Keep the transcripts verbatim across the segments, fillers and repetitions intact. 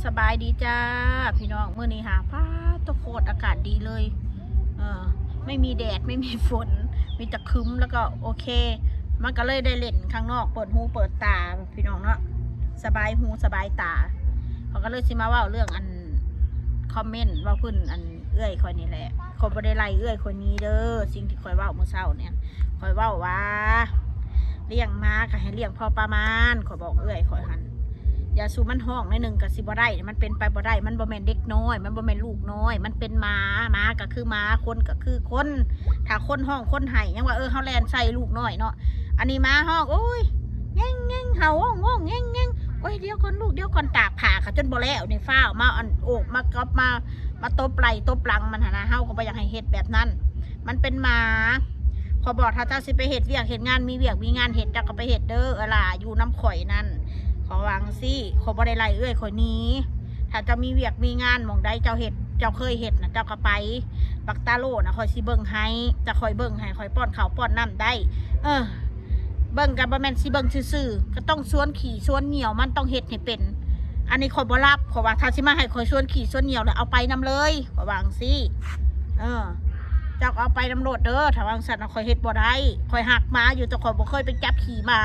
สบายดีจ้า พี่น้อง มื้อนี้หา ฟ้าตกโคตรอากาศดีเลย เออ ไม่มีแดด ไม่มีฝน มีแต่ครึ้ม แล้วก็โอเค มันก็เลยได้เล่นข้างนอก เปิดหูเปิดตา พี่น้องเนาะ สบายหูสบายตา เขาก็เลยสิมาเว้าเรื่องอัน คอมเมนต์ เว้าพื้นอันเอื้อยข่อยนี่แหละ ข่อยบ่ได้ไล่เอื้อยข่อยหนีเด้อ สิ่งที่ข่อยเว้ามื้อเช้าเนี่ย ข่อยเว้าว่า เลี้ยงหมาก็ให้เลี้ยงพอประมาณ ข่อยบอกเอื้อยข่อยหั่น อย่าสู่มันฮ้องหน่อยหนึ่งก็สิบ่ได้ มันเป็นไปบ่ได้ มันบ่แม่นเด็กน้อย มันบ่แม่นลูกน้อย มันเป็นหมา หมาก็คือหมา คนก็คือคน ถ้าคนฮ้องคนไห้ยังว่า เออ เฮาแล่นใส่ลูกน้อยเนาะ อันนี้หมาฮ้อง โอ้ย แง่งแง่ง เห่าว่องว่องแง่งแง่ง โอ้ย เดี๋ยวก่อนลูก เดี๋ยวก่อน ตากผ้าก็จนบ่แล้ว นี่ฟ้าวมาอันโอบมาก๊อบมา มาตบไหล่ตบหลังมันหั่นนะ เฮาก็บ่อยากให้เฮ็ดแบบนั้น มันเป็นหมา ข่อยบอก ถ้าเจ้าสิไปเฮ็ดเวียกเฮ็ดงาน มีเวียกมีงานเฮ็ด เจ้าก็ไปเฮ็ดเด้อ เออล่ะ อยู่นำข่อยนั่น ข่อยว่าจั่งซี้ ข่อยบ่ได้ไล่เอื้อยข่อยหนี ถ้าเจ้ามีเวียกมีงานหม่องใดเจ้าเฮ็ด เจ้าเคยเฮ็ดน่ะ เจ้าก็ไป บักตาโล่น่ะ ข่อยสิเบิ่งให้ ถ้าข่อยเบิ่งให้ ข่อยป้อนข้าวป้อนน้ำได้ เออ เบิ่งก็บ่แม่นสิเบิ่งซื่อๆ ก็ต้องชวนขี้ชวนเหยี่ยว มันต้องเฮ็ดให้เป็น อันนี้ข่อยบ่รับ ข่อยว่าถ้าสิมาให้ข่อยชวนขี้ชวนเหยี่ยวแล้วเอาไปนำเลย ข่อยว่าจั่งซี้ เออ เจ้าก็เอาไปนำโลดเด้อ ถ้าว่าจั่งซั้นน่ะข่อยเฮ็ดบ่ได้ ข่อยฮักหมาอยู่ แต่ข่อยบ่เคยไปจับขี้หมา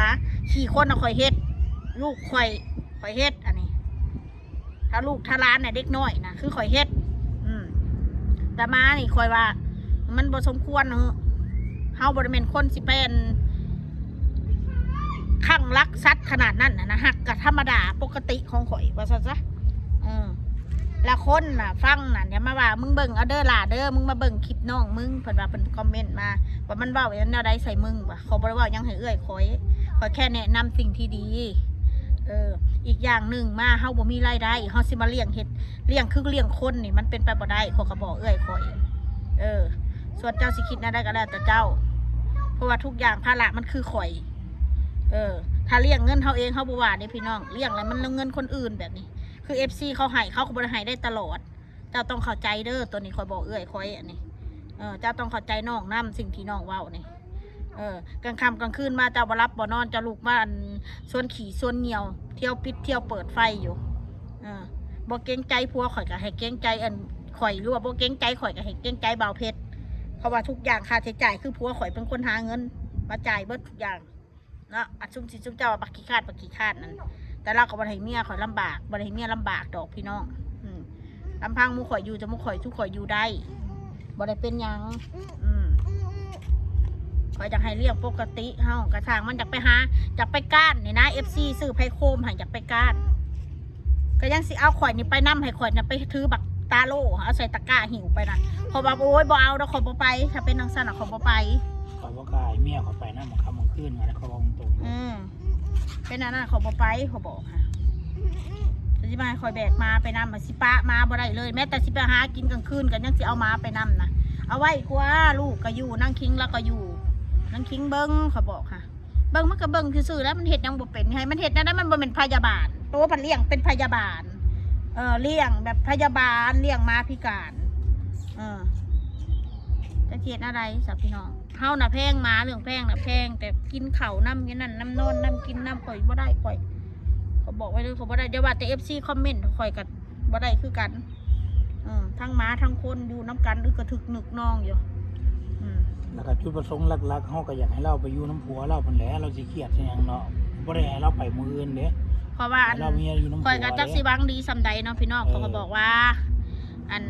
ขี้คนน่ะข่อยเฮ็ด ลูกข่อย ข่อยเฮ็ด อันนี้ ถ้าลูกถ้าหลานน่ะ เด็กน้อยน่ะ คือข่อยเฮ็ด อืม แต่หมานี่ข่อยว่า มันบ่สมควรเนาะ เฮาบ่ได้แม่นคนสิไปอัน คลั่งรักสัตว์ขนาดนั้นน่ะนะ ฮักก็ธรรมดาปกติของข่อย ว่าซั่นซะ เออ ละคนน่ะ ฟังน่ะ อย่ามาว่า มึงเบิ่งเอาเด้อหล่าเด้อ มึงมาเบิ่งคลิปน้องมึง เพิ่นว่า เพิ่นคอมเมนต์มา ว่ามันเว้าแนวใดใส่มึงวะ ข่อยบ่ได้เว้าหยังให้เอื้อยข่อย ข่อยแค่แนะนำสิ่งที่ดี เออ อีกอย่างหนึ่งมา เฮาบ่มีรายได้ เฮาสิมาเลี้ยงเฮ็ด เลี้ยงคือเลี้ยงคนนี่ มันเป็นไปบ่ได้ ข่อยก็บอกเอื้อยข่อย เออ ส่วนเจ้าสิคิดแนวใดก็แล้วแต่เจ้า เพราะว่าทุกอย่างภาระมันคือข่อย เออ ถ้าเลี้ยงเงินเฮาเอง เฮาบ่ว่าเด้พี่น้อง เลี้ยงแล้วมันเงินคนอื่นแบบนี้ คือ เอฟซี เขาให้ เขาก็บ่ได้ให้ได้ตลอด เจ้าต้องเข้าใจเด้อ ตัวนี้ข่อยบอกเอื้อยข่อย อันนี้ เออ เจ้าต้องเข้าใจน้องนำ สิ่งที่น้องเว้านี่ เออ กลางค่ำกลางคืนมา เจ้าบ่หลับบ่นอน เจ้าลุกมาอันชวนขี้ชวนเหยี่ยว เที่ยวปิดเที่ยวเปิดไฟอยู่ เออ บ่เกรงใจผัวข่อยก็ให้เกรงใจอันข่อย หรือว่าบ่เกรงใจข่อยก็ให้เกรงใจบ่าวเพชร เพราะว่าทุกอย่างค่าใช้จ่ายคือผัวข่อยเป็นคนหาเงินมาจ่ายเบิดทุกอย่างเนาะ อันซุมสิซุมเจ้าว่าบักขี้คร้าน บักขี้คร้านนั่น แต่ลาวก็บ่ได้ให้เมียข่อยลำบาก บ่ได้ให้เมียลำบากดอกพี่น้อง อืม ลำพังหมู่ข่อยอยู่ แต่หมู่ข่อย ซุมข่อยอยู่ได้ บ่ได้เป็นหยัง อืม ข่อยอยากให้เลี้ยงปกติ เฮาก็ช่างมัน อยากไปหา อยากไปก้านนี่นะ เอฟซี ซื้อไพโคมให้ อยากไปก้าน ก็ยังสิเอาข่อยนี่ไปนำ ให้ข่อยน่ะไปถือบักตาโล่ เอาใส่ตะกร้าหิ้วไปนะ ข่อยว่า โอ๊ย บ่เอาดอก ข่อยบ่ไป ถ้าเป็นจั่งซั้นน่ะ ข่อยบ่ไป ข่อยบ่กล้าให้เมียข่อยไปนำ ค่ำกลางคืนมาแล้ว ข่อยเว้าตรงๆ อืม เป็นอันนั้น ข่อยบ่ไป ข่อยบอกค่ะ จะสิมาให้ข่อยแบกหมาไปนำ สิปะหมาบ่ได้เลย แม้แต่สิไปหากินกลางคืนก็ยังสิเอาหมาไปนำนะ เอาไว้กว่า ลูกก็อยู่ นางคิงแล้วก็อยู่ นางคิงเบิ่ง ข่อยบอกค่ะ เบิ่งมันก็เบิ่งซื่อๆ แล้วมันเฮ็ดหยังบ่เป็น ให้มันเฮ็ดแนวนั้น มันบ่แม่นพยาบาล โตพันเลี้ยงเป็นพยาบาล เออ เลี้ยงแบบพยาบาล เลี้ยงหมาพิการ เออ จะเฮ็ดอะไรซะพี่น้อง เฮาน่ะแพงหมา เรื่องแพงน่ะแพง แต่กินข้าวนำ อย่างนั้นนำ นอนนำ กินนำ ข่อยบ่ได้ ข่อย ข่อยบอกไว้เลย ข่อยบ่ได้ อย่าว่าแต่ เอฟซี คอมเมนต์ ข่อยก็บ่ได้คือกัน เออ ทั้งหมาทั้งคนอยู่นำกัน อึกกระทึกนึกนองอยู่ อืม แล้วก็จุดประสงค์หลักๆ เฮาก็อยากให้ลาวไปอยู่นำผัวลาวพู้นแหละ ลาวสิเครียดสิหยังเนาะ บ่ได้ให้ลาวไปมื้ออื่นเด้ เพราะว่าอัน ให้ลาวเมียอยู่นำผัว ข่อยก็จักสิหวังดีส่ำใดเนาะพี่น้อง เออ เขาก็บอกว่า อัน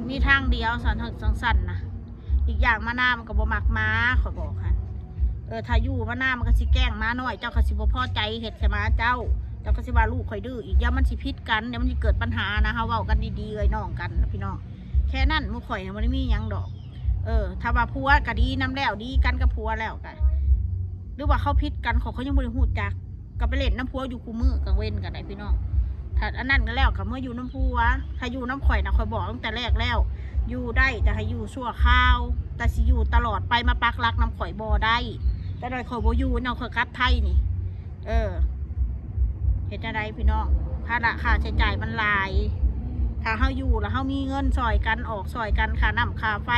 มีทางเดียว ซั่น ซั่น ซั่นนะ อีกอย่างมานามันก็บ่มักหมา ข่อยบอกหั่น เออ ถ้าอยู่มานามันก็สิแกล้งหมาน้อย เจ้าก็สิบ่พอใจ เฮ็ดใส่หมาเจ้า เจ้าก็สิว่าลูกข่อยดื้ออีก เดี๋ยวมันสิผิดกัน เดี๋ยวมันสิเกิดปัญหานะ เฮาเว้ากันดีๆ เอ้ยน้องกันนะพี่น้อง แค่นั้น หมู่ข่อยน่ะบ่ได้มีหยังดอก เออ ถ้าว่าผัวก็ดีนำแล้ว ดีกันกับผัวแล้วก็ หรือว่าเขาผิดกัน เขา เขายังบ่ได้ฮู้จัก ก็ไปเล่นนำผัวอยู่คู่มื้อกลางเว็นก็ได้พี่น้อง ถ้าอันนั้นก็แล้วก็เมื่ออยู่นำผัว ถ้าอยู่นำข่อยน่ะ ข่อยบอกตั้งแต่แรกแล้ว อยู่ได้ แต่ให้อยู่ชั่วคราว แต่สิอยู่ตลอดไป มาปักหลักนำข่อยบ่ได้ แต่โดยข่อยบ่อยู่เนาะ ข่อยกลับไทยนี่ เออ เฮ็ดจั่งใดพี่น้อง ภาระค่าใช้จ่ายมันหลาย ถ้าเฮาอยู่แล้วเฮามีเงินซ่อยกัน ออกซ่อยกัน ค่าน้ำค่าไฟ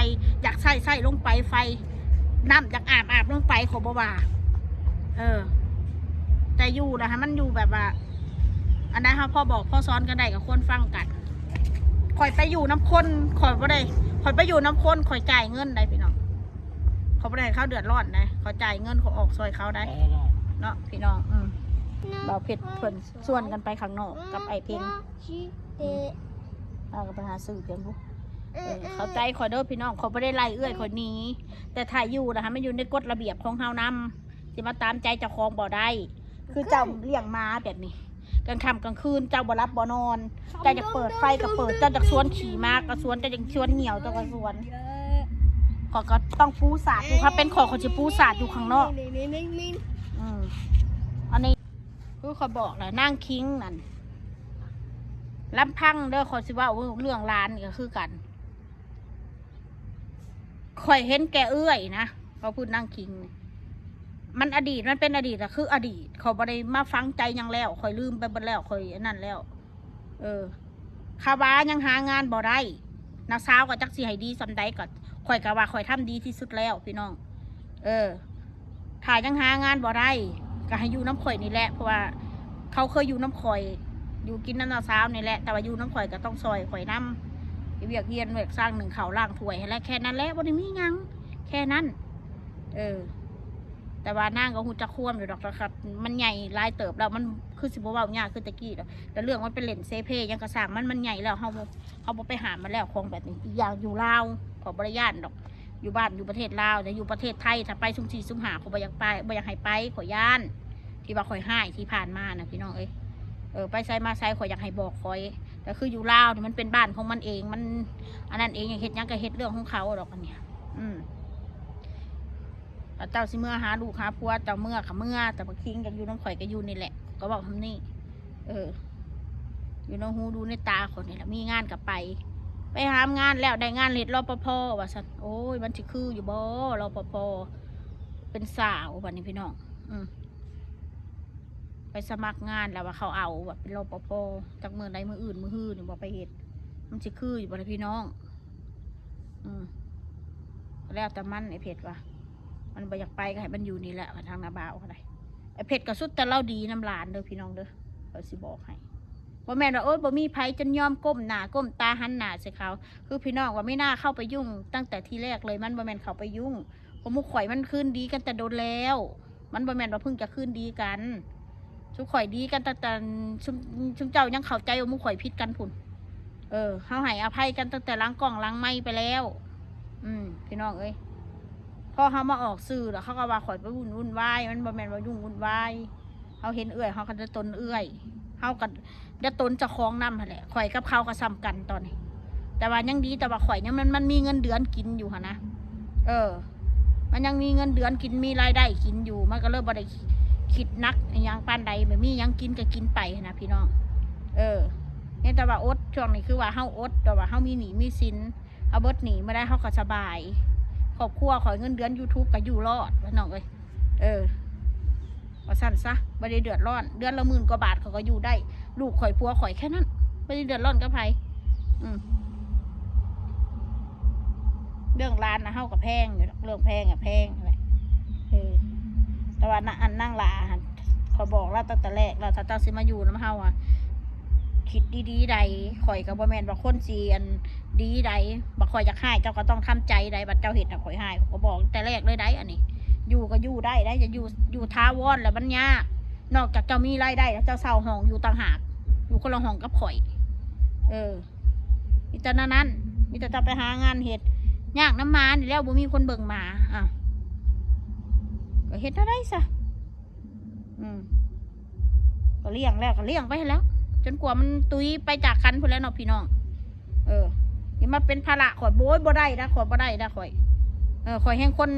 อยากใช้ใช้ลงไป ไฟ น้ำอยากอาบอาบลงไป ข่อยบ่ว่า เออ แต่อยู่แล้วให้มันอยู่แบบว่า อ อันใดเฮาพอบอกพอสอนกันได้ก็ควรฟังกัน ข่อยไปอยู่นำคน ข่อยบ่ได้ ข่อยไปอยู่นำคน ข่อยจ่ายเงินได้พี่น้อง ข่อยบ่ได้ให้เขาเดือดร้อนนะ ข่อยจ่ายเงิน ข่อยออกซอยเขาได้ ไปแล้ว เนาะพี่น้อง อืม บ่าวเพชรเพิ่นชวนกันไปข้างนอกกับไอ้เพ็ง เฮาก็ไปหาซื้อเพียงพุ้น เออ เข้าใจข่อยเด้อพี่น้อง ข่อยบ่ได้ไล่เอื้อยข่อยหนี แต่ถ้าอยู่นะฮะ มันอยู่ในกฎระเบียบของเฮานำ สิมาตามใจเจ้าของบ่ได้ คือเจ้าเลี้ยงหมาแบบนี้ กลางค่ำกลางคืนเจ้าบ่หลับบ่นอน เจ้าอยากเปิดไฟก็เปิด เจ้าอยากสวนขี้หมาก็สวน เจ้าอยากสวนเหยี่ยวเจ้าก็สวน ข่อยก็ต้องปูสาดอยู่ ถ้าเป็นข่อย ข่อยสิปูสาดอยู่ข้างนอก อืม อันนี้ คือข่อยบอกแหละ นางคิงนั่น ลำพังเด้อ ข่อยสิเว้าเรื่องหลานนี่ก็คือกัน ข่อยเห็นแก่เอื้อยนะ เขาพูดนางคิงนี่ มันอดีต มันเป็นอดีตอะ คืออดีต ข่อยบ่ได้มาฝังใจหยังแล้ว ข่อยลืมไปเบิดแล้ว ข่อยอันนั้นแล้ว เออ คาว่ายังหางานบ่ได้ น้าสาวก็จักสิให้ดีส่ำใดก็ ข่อยก็ว่าข่อยทำดีที่สุดแล้วพี่น้อง เออ ถ้ายังหางานบ่ได้ ก็ให้อยู่นำข่อยนี่แหละ เพราะว่าเขาเคยอยู่นำข่อย อยู่กินนำน้าสาวนี่แหละ แต่ว่าอยู่นำข่อยก็ต้องซอยข่อยนำ เวียกเฮียนเวียกซ่าง นึ่งข้าวล้างถ้วยหั้นแหละ แค่นั้นแหละ บ่ได้มีหยัง แค่นั้น เออ แต่ว่านางก็ฮู้จักความอยู่ดอก แต่คันมันใหญ่หลายเติบแล้ว มันคือสิบ่เว้ายากคือแต่กี้ดอก แต่เรื่องมันเป็นเล่นเสเพหยังก็ซ่างมัน มันใหญ่แล้ว เฮาบ่ เฮาบ่ไปห้ามมันแล้ว ของแบบนี้ อีกอย่างอยู่ลาว ข่อยบ่ได้ย้านดอก อยู่บ้านอยู่ประเทศลาว แต่อยู่ประเทศไทย ถ้าไปซุ่มสี่ซุ่มห้า ข่อยบ่อยากไป บ่อยากให้ไป ข่อยย้าน ที่ว่าข่อยฮ้ายที่ผ่านมานะพี่น้องเอ้ย เออ ไปไสมาไส ข่อยอยากให้บอกข่อย แต่คืออยู่ลาวนี่มันเป็นบ้านของมันเอง มัน อันนั้นเอง อยากเฮ็ดหยังก็เฮ็ดเรื่องของเขาดอกอันเนี้ย อืม เจ้าสิเมือหาลูกหาผัว เจ้าเมือก็เมือ แต่บักคิงอยากอยู่นำข่อยก็อยู่นี่แหละ ก็เว้าคำนี้ เออ อยู่ในหูดูในตาข่อยนี่แหละ มีงานก็ไป ไปหางานแล้วได้งานเฮ็ด รปภ ว่าซั่น โอ้ย มันสิคืออยู่บ่ รปภ เป็นสาวบัดนี้พี่น้อง อืม ไปสมัครงานแล้วว่าเขาเอาว่าเป็น รปภ จักมื้อใดมื้ออื่นมื้อฮือนี่บ่ไปเฮ็ด มันสิคืออยู่บ่ล่ะพี่น้อง อืม แล้วแต่มัน ไอ้เพชรว่า มันบ่อยากไปก็ให้มันอยู่นี่แหละ ทางน้าบ่าวก็ได้ ไอ้เพชรก็สุดแต่ลาวดีนำหลานเด้อพี่น้องเด้อ ข้อยสิบอกให้ บ่แม่นว่า โอ๊ย บ่มีไผ จนยอมก้มหน้าก้มตาหันหน้าใส่เขา คือพี่น้องว่า ไม่น่าเข้าไปยุ่งตั้งแต่ทีแรกเลย มันบ่แม่นเข้าไปยุ่ง เพราะหมู่ข่อยมันคืนดีกันแต่โดนแล้ว มันบ่แม่นว่าเพิ่งจะคืนดีกัน ซุมข่อยดีกันตั้งแต่ ซุม ซุมเจ้ายังเข้าใจว่าหมู่ข่อยผิดกันพุ้น เออ เฮาให้อภัยกันตั้งแต่หลังกล้องหลังไมค์ไปแล้ว อืม พี่น้องเอ้ย พอเฮามาออกสื่อแล้ว เขาก็ว่าข่อยไปวุ่น วุ่นวาย มันบ่แม่นว่ายุ่งวุ่นวาย เฮาเห็นเอื้อย เฮาก็เดือดตนเอื้อย เฮาก็เดือดตนเจ้าของนำหั้นแหละ ข่อยกับเขาก็ส่ำกันตอนนี้ แต่ว่ายังดี แต่ว่าข่อยยัง มัน มันมีเงินเดือนกินอยู่หั้นนะ เออ มันยังมีเงินเดือนกิน มีรายได้กินอยู่ มันก็เลยบ่ได้คิดหนักอิหยังปานใด แบบมีหยังกินก็กินไปหั้นนะพี่น้อง เออ เพียงแต่ว่าอด ช่วงนี้คือว่าเฮาอด แต่ว่าเฮามีหนี้มีสิน เฮาเบิดหนี้มาได้ เฮาก็สบาย ครอบครัวข่อยเงินเดือน YouTube ก็อยู่รอด พี่น้องเอ้ย เออ ว่าซั่นซะ บ่ได้เดือดร้อน เดือนละหมื่นกว่าบาทเขาก็อยู่ได้ ลูกข่อยผัวข่อยแค่นั้น บ่ได้เดือดร้อนกับไผ อืม เรื่องหลานนะเฮาก็แพงอยู่ดอก เรื่องแพงอะแพงแหละ เออ แต่ว่านะ อันนางหลาหั่น ข่อยบอกลาวตั้งแต่แรกแล้ว ถ้าเจ้าสิมาอยู่นำเฮาอะ คิดดีๆ ใด ข่อยก็บ่แม่นว่าคนสิอันดีใด บัดข่อยอยากฮ้าย เจ้าก็ต้องทำใจใด บัดเจ้าเฮ็ดให้ข่อยฮ้าย ข่อยก็บอกตั้งแต่แรกเลยใด อันนี้ อยู่ก็อยู่ได้ใด จะอยู่ อยู่ถาวรแล้วมันยาก นอกจากเจ้ามีรายได้แล้วเจ้าเช่าห้องอยู่ต่างหาก อยู่คนละห้องกับข่อย เออ มีแต่แนวนั้น มีแต่เจ้าไปหางานเฮ็ด ยากนำหมานี่แหล้ว บ่มีคนเบิ่งหมา อ้าว ก็เฮ็ดแนวใดซะ อืม ก็เลี้ยงแล้ว ก็เลี้ยงไปหั้นแหล้ว จนกว่ามันตุยไปจากครรภ์พุ้นแหล้วเนาะพี่น้อง เออ นี่มาเป็นภาระข่อย โอ๊ย บ่ได้นะ ข่อยบ่ได้นะ ข่อย เออ ข่อยแฮงคน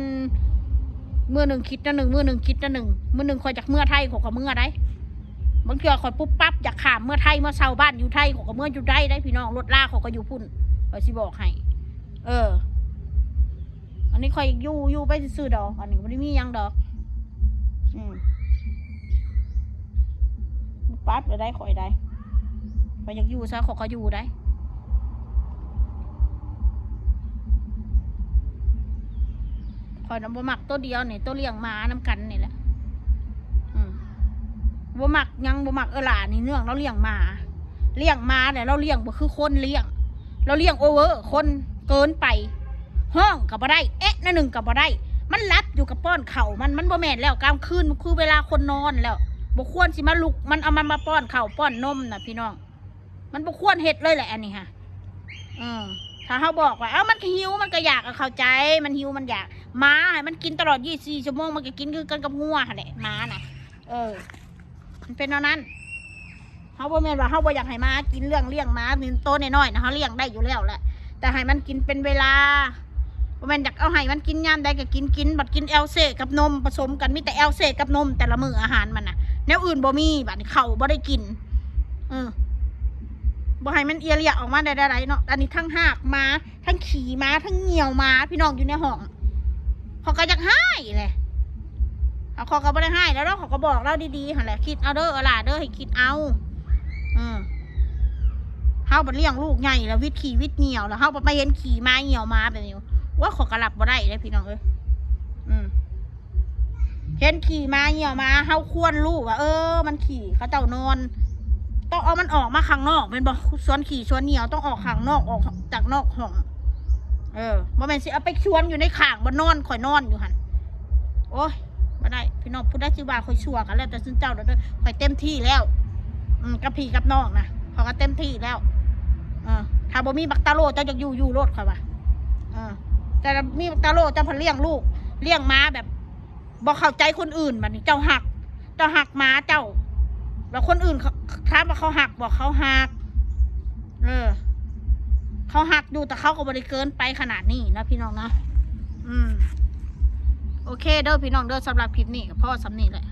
มื้อหนึ่งคิดแนวหนึ่ง มื้อหนึ่งคิดแนวหนึ่ง มื้อหนึ่งข่อยอยากเมือไทย ข่อยก็เมือได้ บางเทื่อข่อยปุ๊บปั๊บ อยากข้ามเมือไทย มาเช่าบ้านอยู่ไทย ข่อยก็เมืออยู่ได้ได้พี่น้อง รถลาข่อยก็อยู่พุ้น ข่อยสิบอกให้ เออ อันนี้ข่อยอยู่ อยู่ไปซื่อๆดอก อันนี้บ่ได้มีหยังดอก อืม ปั๊บเลยได้ ข่อยได้ ข่อยอยากอยู่ซะ ข่อยก็อยู่ได้ ข่อยน่ะบ่มักตัวเดียวนี่ ตัวเลี้ยงหมานำกันนี่แหละ อืม บ่มักหยัง บ่มักเออหล่านี่เนื่องเราเลี้ยงหมา เลี้ยงหมาเนี่ยเราเลี้ยงบ่คือคนเลี้ยง เราเลี้ยงโอเวอร์คนเกินไป ฮ้องก็บ่ได้ เอ๊ะหน่อยหนึ่งก็บ่ได้ มันหลับอยู่กับป้อนข้าวมัน มันบ่แม่นแล้ว กลางคืนมันคือเวลาคนนอนแล้ว บ่ควรสิมาลุก มันเอามันมาป้อนข้าวป้อนนมน่ะพี่น้อง มันบ่ควรเฮ็ดเลยแหละอันนี้ค่ะ เออ ถ้าเฮาบอกว่า เอ้า มันก็หิว มันก็อยาก ก็เข้าใจ มันหิว มันอยาก หมาให้มันกินตลอดยี่สิบสี่ชั่วโมง มันก็กินคือกันกับงัวหั่นแหละ หมาน่ะ เออ มันเป็นแนวนั้น เฮาบ่แม่นว่าเฮาบ่อยากให้หมากิน เรื่องเลี้ยงหมานี่ โตน้อยๆนะ เฮาเลี้ยงได้อยู่แล้วแหละ แต่ให้มันกินเป็นเวลา บ่แม่นอยากเอาให้มันกินยามใดก็กิน กิน บัดกินแอลเซกับนมผสมกัน มีแต่แอลเซกับนม แต่ละมื้ออาหารมันน่ะ แนวอื่นบ่มี บัดนี้ข้าวบ่ได้กิน เออ บ่ให้มันเอียเลียออกมาได้ใดๆเนาะ อันนี้ทั้งฮากหมา ทั้งขี้หมา ทั้งเหยี่ยวหมา พี่น้องอยู่ในห้อง เขาก็อยากให้แหละ เอาเขาก็บ่ได้ให้แล้วเนาะ เขาก็บอกเราดีๆหั่นแหละ คิดเอาเด้อ เอาหล่าเด้อ ให้คิดเอา อืม เฮาบัดเลี้ยงลูกใหญ่แล้ว วิดขี้วิดเหยี่ยวแล้ว เฮาบัดมาเห็นขี้หมาเหยี่ยวหมาแบบนี้ ว่าเขาก็รับบ่ได้เลยพี่น้องเอ้ย อืม เห็นขี้หมาเหยี่ยวหมา เฮาควรรู้ว่า เออ มันขี้ เขาเจ้านอน ต้องเอามันออกมาข้างนอก แม่นบ่ สวนขี้สวนเหยี่ยวต้องออกข้างนอก ออกจากนอกห้อง เออ บ่แม่นสิเอาไปสวนอยู่ในข้างบ่นอน ข่อยนอนอยู่หั่น โอ้ย บ่ได้ พี่น้อง ผู้ใดสิว่าข่อยชั่วก็แล้วแต่ซุมเจ้าเด้อ ข่อยเต็มที่แล้ว อืม กับพี่กับน้องนะ ข่อยก็เต็มที่แล้ว เออ ถ้าบ่มีบักตาโล เจ้าอยากอยู่ อยู่โลด ข่อยว่า เออ แต่มีบักตาโล เจ้าพัดเลี้ยงลูก เลี้ยงหมาแบบ บ่เข้าใจคนอื่น บัดนี้เจ้าฮัก เจ้าฮักหมาเจ้า แล้วคนอื่นเขา ถามว่าเขาฮักบ่ เขาฮัก เออ เขาฮักอยู่ แต่เขาก็บ่ได้เกินไปขนาดนี้นะพี่น้องนะ อืม โอเคเด้อพี่น้องเด้อ สำหรับคลิปนี้ก็พอส่ำนี้แหละ